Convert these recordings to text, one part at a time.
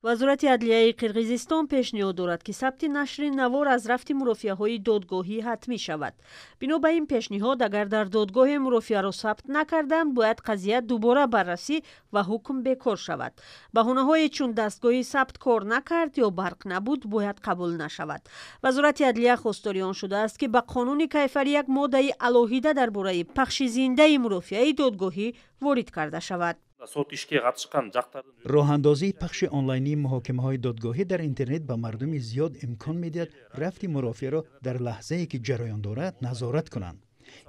Вазорати адлияи Қирғизистон пешниҳод дорад, ки сабти нашри навор аз рафти мурофиаҳои додгоҳӣ ҳатмӣ шавад. Бино ба ин пешниҳод, агар дар додгоҳе мурофиаро сабт накарданд, бояд қазия дубора баррасӣ ва ҳукм бекор шавад. Баҳонаҳое чун дастгоҳи сабт кор накард ё барқ набуд бояд қабул нашавад. Вазорати адлия хостори он шудааст, ки ба қонуни кайфарӣ як моддаи алоҳида дар бораи пахши зиндаи мурофиаи додгоҳӣ ворид карда шавад. Сот ишке қатышкан жактардын Роҳандозии пахши онлайнии муҳокимаҳои додгоҳӣ дар интернет ба мардуми зиёд имкон медиҳад рафти мурофиаро дар лаҳзае, ки ҷараён дорад, назорат кунанд.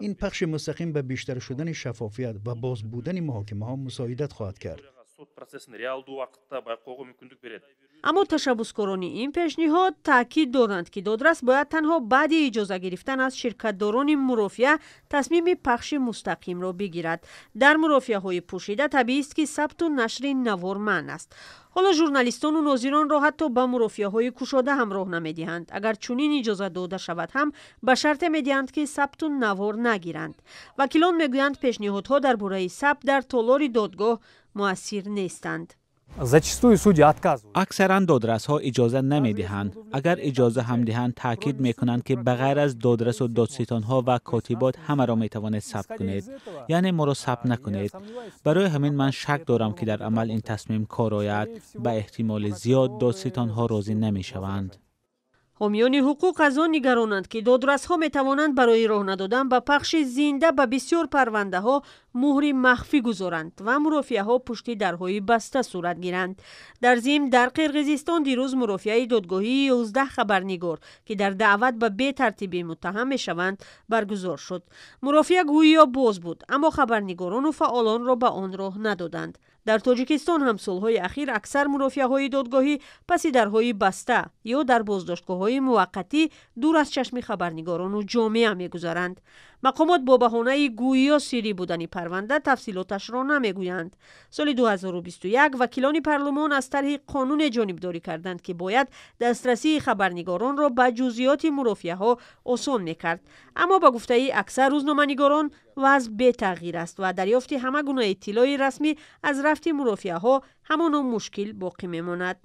Ин пахши мустақим ба бештар шудани шаффофият ва боз будани муҳокимаҳо мусоидат хоҳад кард. Сот процессин реалдуу убакытта байкоого мүмкүндүк берет. Аммо ташаббускорони ин пешниҳод таъкид доранд, ки додрас бояд танҳо баъди иҷоза гирифтан аз ширкатдорони мурофиа тасмими пахши мустақимро бигирад. Дар мурофиаҳои пӯшида табиист, ки сабту нашри навор манъ аст. Ҳоло журналистону нозиронро ҳатто ба мурофиаҳои кушода ҳам роҳ намедиҳанд. Агар чунин иҷоза дода шавад ҳам, ба шарте медиҳанд, ки сабту навор нагиранд. Вакилон мегӯянд, пешниҳодҳо дар бораи сабт дар толори додгоҳ муассир нестанд. Зачастую судьи отказывают. Аксаран додрасҳо иҷоза намедиҳанд. Агар иҷоза ҳам диҳанд, таъкид мекунанд, ки ба ғайр аз додрасу додситонҳо ва котибот ҳамаро метавонед сабт кунед, яъне моро сабт накунед. Барои ҳамин ман шак дорам, ки дар амал ин тасмим кор ояд. Ба эҳтимоли зиёд додситонҳо розӣ намешаванд. Ҳомиёни ҳуқуқ аз он нигаронанд, ки додрасҳо метавонанд барои роҳ надодан ба пахши зинда ба бисёр парвандаҳо муҳри махфӣ гузоранд ва мурофиаҳо пушти дарҳои баста сурат гиранд. Дар зимн, дар Қирғизистон дирӯз мурофиаи додгоҳии 11 хабарнигор, ки дар даъват ба бетартибӣ муттаҳам мешаванд, баргузор шуд. Мурофиа гӯё боз буд, аммо хабарнигорону фаъолонро ба он роҳ надоданд. Дар Тоҷикистон ҳам солҳои ахир аксар мурофиаҳои додгоҳӣ паси дарҳои баста ё дар боздоштгоҳҳои муваққатӣ, дур аз чашми хабарнигорону ҷомеа мегузаранд. Мақомот бо баҳонаи гӯё сирӣ будани парванда тафсилоташро намегӯянд. Соли 2021 вакилони парлумон аз тарҳи қонуне ҷонибдорӣ карданд, ки бояд дастрасии хабарнигоронро ба ҷузъиёти мурофиаҳо осон мекард. Аммо ба гуфтаи аксар рӯзноманигорон, вазъ бетағйир аст ва дарёфти ҳама гуна иттилои расмӣ аз рафти мурофиаҳо ҳамоно мушкил боқӣ мемонад.